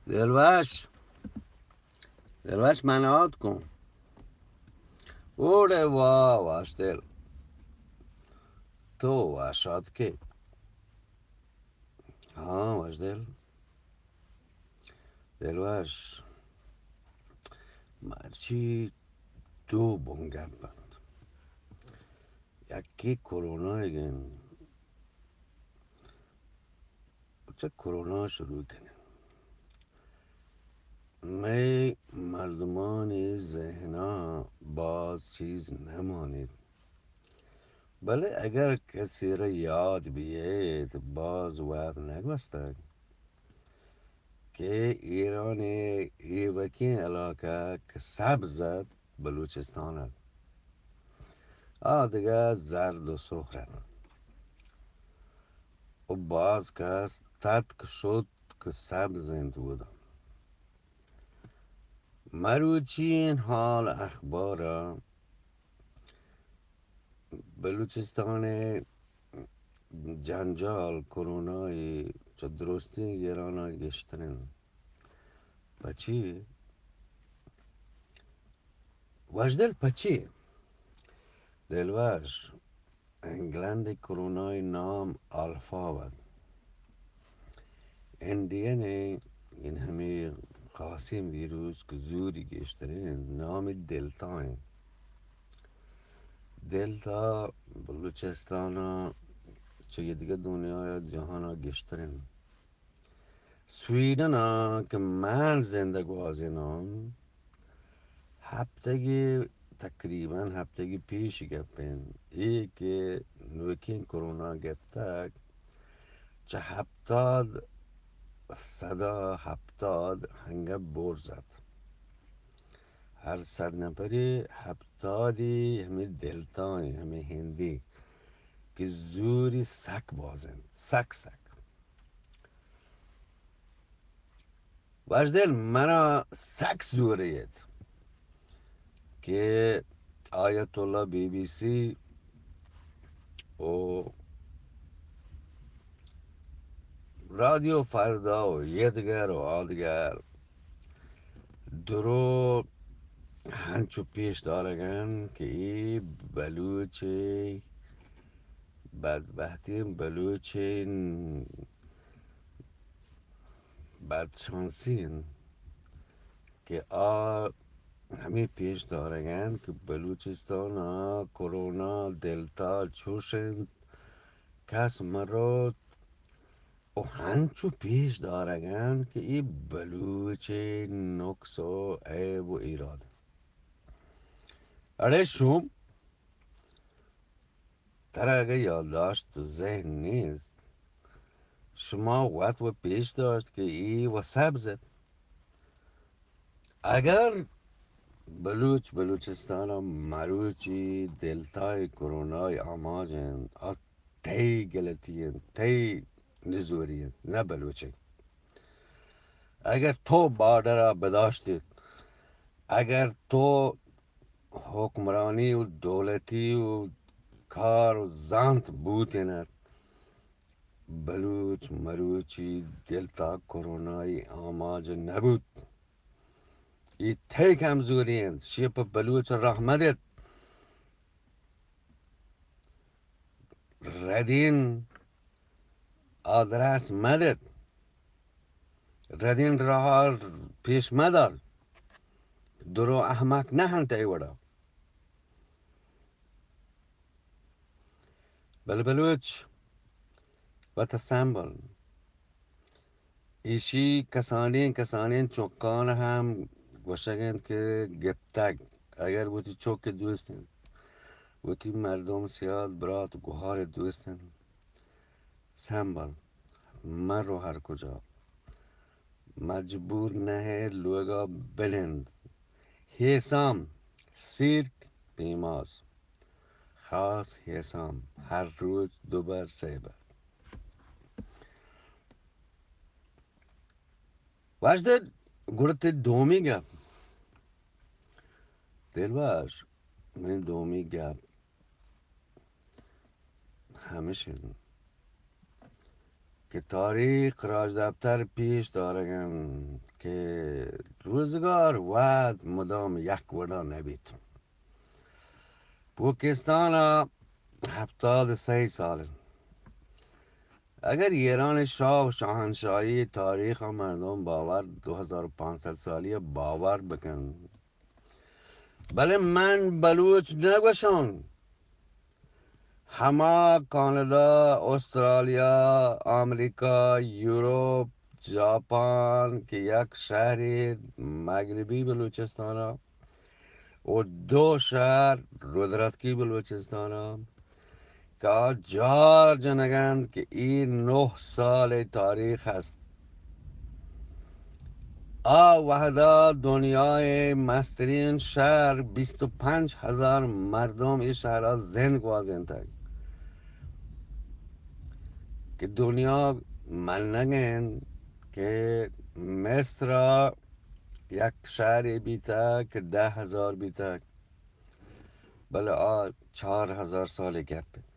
دلوش، دلوش، من آت کن. اوڑے وا وشدل، تو وش آتکے؟ ہاں وشدل، دلوش، مرچی دو بنگپ انت. یکی کرونا اگن، چہ کرونا شروع کنیں. مئے مردمانی ذہنا باز چیز نہ مانیت، بلے اگر کسی را یاد بیت، باز وقت نگوستگ کہ ایران ایوکیں علاقہ کہ سبز ات، بلوچستان ات، آ دگہ زرد و سرخ ات و باز کس تتک شت کہ سبز انت اودا. مروچی این حال اخبارا بلوچستان جنجال کرونای چہ درستیں گرانا گشتر انت. پچی؟ وشدل پچی؟ دلوش، انگلند کرونای نام آلفا ات. انڈین این ہمے خاصیں ویروس کہ زوری گیشتریں نام دلتا انت. دلتا بلوچستان چہ یہ دگہ دنیا جہانا گیشتریں. سویڈن ءَ کہ من زند گوازیناں، ہپتگی تقریباً ہپتگی پیش گپ انت، اے کہ نوکیں کرونا گپتگ، چہ ہپتاد، سدا ہپتاد ہنگپ برز ات. ہر صد نفری ہپتادی ہمے دلتائیں، ہمے ہندی کہ زوری سک باز انت، سک سک. وشدل، منا سک زوریت کہ آیت اللہ بی بی سی و رادیو فردا و یدگر و آدگر درو ہنچو پیش دارگن کہ ای بلوچی بدبہتیں، بلوچیں بدشانسی انت کہ آ ہمے پیش دارگ انت کہ بلوچستان ءَ کرونا دلتا چوش انت، کس مروت و ہنچو پیش دارگ انت کہ اے بلوچ نقص و عیب و ایراد. اڑے شوم، ترا اگہ یادداشت و ذہن نیست، شما وت و پیش داشت کہ اے و سبز ات. اگر بلوچ بلوچستان ءَ مروچی دلتای کرونای آماج انت، آ تئی غلطی انت، تئی نزوری انت، نہ بلوچی. اگر تو بارڈر ءَ بداشتیت، اگر تو حکمرانی و دولتی و کار و زانت بوتینت، بلوچ مروچی دلتا کرونائی آماج نبوت. ای تئی کمزوری انت، شی پہ بلوچ رحم مدت. ردین آدرس مدت، ردین راہ پیش مدار. درو احمق نہ انت اے وڑا. بل بلوچ وت سمبل. ایشی کسانیں کسانیں چکان ہم گوشگ انت کہ گپتگ، اگر وتی چک دوست انت، وتی مردم سیاد برات گہار دوست انت، سمبل، مرو ہر کجا. مجبور نہ ئے لوگا بنند. ہیسام، سیرک، پیماز. خاص ہیسام، ہر روچ دو بر، سئے بر. وشدل، گڑا تئی دومی گپ. دلوش، منی دومی گپ ہمیش انت کہ تاریخ راجدپتر پیش دارگ انت کہ روزگار وھد مدام یک وڑا نہ بیت۔ پوکستان ء ہپتاد ء سئے سال انت۔ اگر ایران ء شاہ و شاہنشاہی تاریخ ء مردم باور، دو ہزار و پانچ سد سالی ء باور بکن، بلے من بلوچ نہ گوشاں۔ ہما کاناڈا، استرالیا، امریکہ، یورپ، جاپان کہ یک شہرے مغربی بلوچستان ء و دو شہر رودرتکی بلوچستان ء کہ آ جار جنگ انت کہ اے نہ سال تاریخ است۔ آ وہدا دنیائے مسترین شہر، بیست و پنچ ہزار مردم اے شہرا زند گوازینتگ کہ دنیا منگ انت کہ مصر یک شہرے بیتگ کہ دہ ہزار بیتگ، بلے آ چار ہزار سال گپ انت۔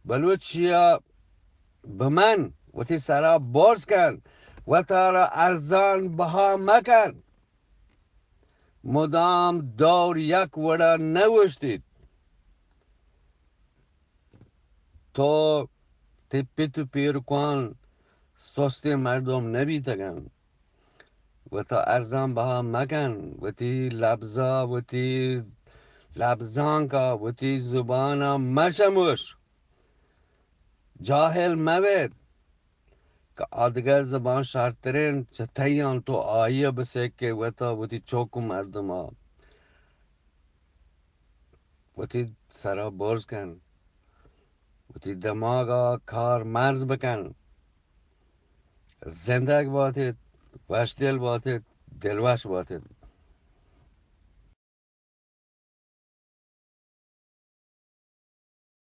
بلوچیا بمن، وتی سرا برز کن، وتارا ارزان بہا مکن۔ مدام دور یک وڑا نہ اوشتیت۔ تو تئی پت و پیرکان سستیں مردم نہ بیتگ انت۔ وتا ارزان بہا مکن، وتی لبزا، وتی لبزانکا، وتی زبانا مشموش۔ جاہل مبیت کہ آ دگہ زبان شرترین چہ تئیان، تو آئی ء بسک کہ وتا وتی چوک و مردما وتی سرا برز کن، وتی دماغا کار مرز بکن۔ زندگ باتیت، وشدل باتیت، دلوش باتیت۔